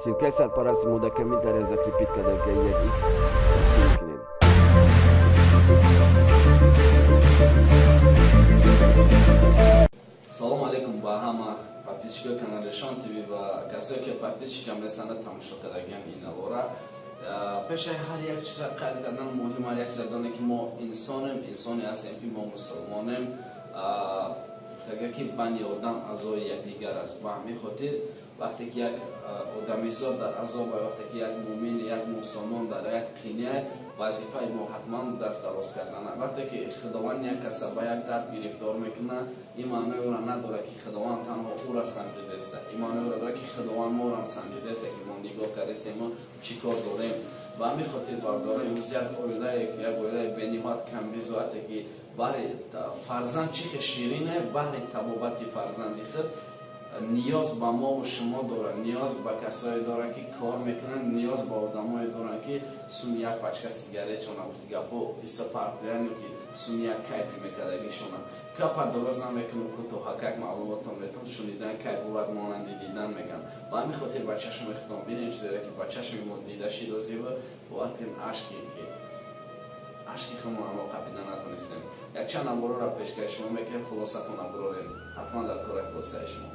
Ссылкаи сарпарасти мо дар комментария закрепить карда 1x дастгирӣ кунед. Салом алейкум ба ҳама подписчикои канали Шон ТВ ва касое ки подписчикам нестанд, тамошо кардагиам ин навора. Пешаи ҳар як чиза қайд кардан муҳим, ҳар як чиза доне ки мо инсонем, инсоне ҳастем ки мо мусулмонем. Гуфтага ки бани одам аъзои якдигар аст. Ба ҳамин хотир вақте ки як одамизод дар азоб, вақте ки як мӯмин, як мусулмон дар як қиния, вазифаи мо ҳатман даст дароз кардан. Вақте ки Худованд як каса ба як дард гирифтор мекунад, ин маънои ӯро надорад ки Худованд танҳо ӯро санҷидааст. Ин маънои ӯро дорад ки Худованд моро санҷидааст, ки мо нигоҳ кардаистем, мо чӣ кор дорем. Ба ҳамин хотир бардорам, имрӯз як оилае, як оилаи бениҳоят камбизоате ки баҳри фарзанд чӣ хел ширине, баҳри табобати фарзанди худ ниёз ба мову шумо доранд, ниёз ба касое доранд ки кор мекунанд, ниёз ба одамое доранд ки суми як пачка сигаретшона, гуфти гапо иса партояне ки суми як кайфи мекардагишона. Гапа дороз намекунам, кӯтоҳакак маълумотон метон, шунидан кайф бувад монанди дидан меган. Ба ҳамин хотир ба чашми худтон бинед чизеро ки ба чашми мо дида шидозива, бовар кунед ашки ки ашки худмон мо қабида натонистем. Якчанд набороро пешкаши шумо мекунем, хулосатон набурорем. Ҳатман дар кораи хулосаи шумо.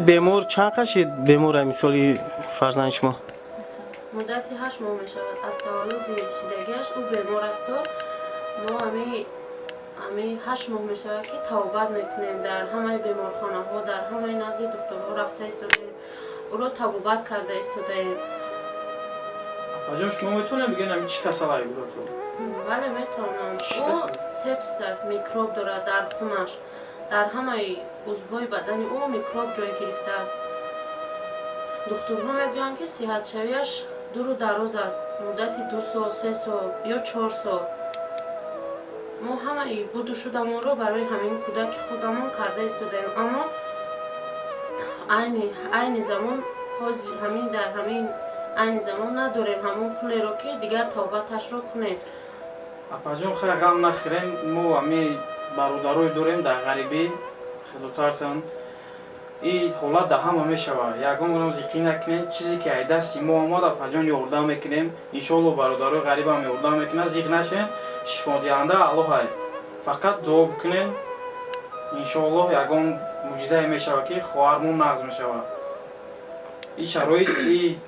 Бемор чанд қашид бемор мисоли фарзанди шумо? Муддати 8 моҳ мешавад аз таваллуди шидагиаш ӯ бемор асту мо ҳами 8 моҳ мешавад ки тавбат мекунем, дар ҳамаи беморхонаҳо, дар ҳамаи назди духтурҳо рафта истодаем, ӯро табобат карда истодаем. Апаҷон, шумо метавонед бигӯед ҳамин чӣ касалае буд? Бале, метавонам. Ӯ сепсис аст, микроб дорад дар хунаш. Дар ҳамаи узвҳои бадани ӯ микроб ҷой гирифтааст. Духтурҳо мегӯянд ки сиҳатшавиаш дуру дароз аст, муддати 2 сол, 3 сол ё 4 сол. Мо ҳамаи буду шудамонро барои ҳамин кӯдаки худамон карда истодаем, аммо айни замон ҳамин дар ҳамин айни замон надорем ҳамон пулеро ки дигар тавбаташро кунем. Апаҷон, хеле ғам нахӯрем, мо ҳамин бародарое дорем дар ғарибӣ, худотарсанд. Ин ҳолат дар ҳама мешавад. Ягон гуна зиқӣ накунед, чизе ки ай дасти мо омад, апаҷон ёрдам мекунем. Иншоалло бародарои ғарибам ёрдам мекунанд, зиқ нашед, шифодиҳанда Аллоҳ ай. Фақат дуо бикунед, иншоаллоҳ ягон мӯъҷизае мешавад ки хоҳармон нағз мешавад. Ин шароит, ин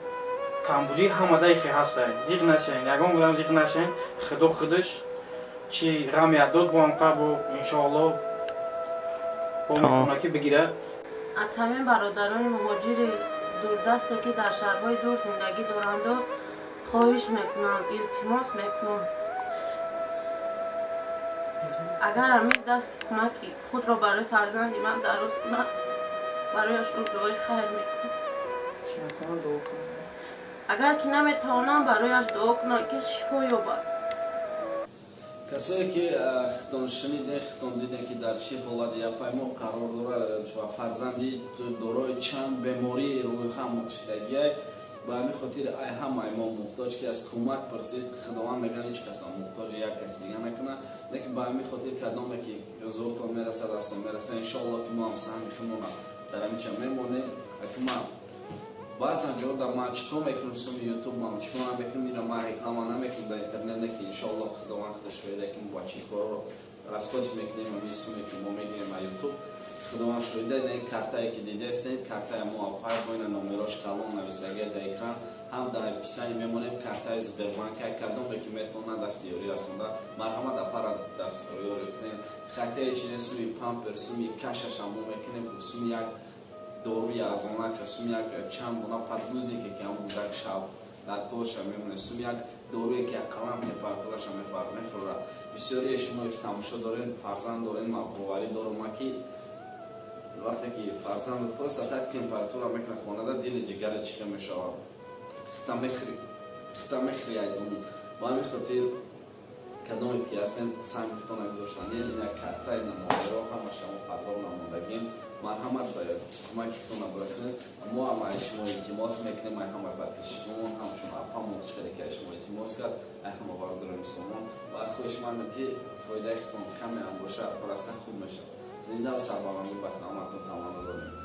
камбудӣ ҳамадаи хе ҳастай. Зиқ нашед, ягон гуна зиқ нашед, Худо худаш чи ғаме дод бо ҳамқа бо иншоаллоҳ бо метавонад ки бигирад. Аз ҳамин бародарони муҳоҷири дурдасте ки дар шаҳрҳои дур зиндагӣ доранду хоҳиш мекунам, илтимос мекунам, агар ҳамин дасти кӯмаки худро барои фарзанди ман дароз кунад, барояш ӯ дуои хайр мекунам. Агар ки наметавонам, барояш дуо кунам ки шифо ёбад. Касое ки хитон шунидем, хитон дидем ки дар чӣ ҳолат япаймо қарор дорад ва фарзанди дорои чанд бемории рӯйҳам шидагиай, ба ҳамин хотир ай ҳамаи мо муҳтоҷ ки аз кӯмак пурсид, Худованд мегӯяд ҳеҷ касро муҳтоҷи як каси дига накунад, лекин ба ҳамин хотир кадоме ки зӯртон мерасад, дастон мерасад, иншоалло ки мо ҳам саҳми худмона дар ҳамин ча мемонем. Аки ман Баъзан ҷо да ман чикор мекунам суми ютуб, ман чикор намекунам, ира ман реклама намекунам дар интернет, не ки иншоалло Худованд худаш шоҳида, ки мо ба чӣ корро расход мекунем ами суме ки мо мегирем аз ютуб. Худованд шоҳида, не картае ки дидаистед, картаи мо апай бо ина номерош калон нависдагия дар экран, ҳам дар описание мемонем. Картаи Сбербанка, кадоме ки метавонад дасти ёрӣ расонда, марҳамат, апара даст ёрӣ кунем. Хатияи чизе, суми пампер, суми кашаша мо мекунем, суми як доруи арзонача, суми як чанд дона подгузнике ки ҳам кӯдак шаб дар корша мемонад, суми як доруе ки ақаллан температураша мефурад. Бисёрие шумо ки тамошо дорем, фарзанд дорем, ман боварӣ дорам, ки вақте ки фарзанд просто так температура мекунад хонада, дили ҷигари чиқа мешавад, хита мехӯри айдун. Ба ҳамин хотир кадоме ки ҳастем, санг худтона гузоштан, ина карта, ина номеро, ҳамаша мо подробно мондагим. Марҳамат, ба кӯмаки худтона бирасед. Мо ҳам ай шумо илтимос мекунем, ай ҳамаи подписчикомон, ҳамчун апамон чиқаре ки ай шумо илтимос кард, ай ҳама бародарони мусулмон, ва хоҳишмандам ки фоидаи худтон каме ҳам бошад, бираса, хуб мешавад. Зинда ва сарбаландӣ ба ҳаматон таманно дорем.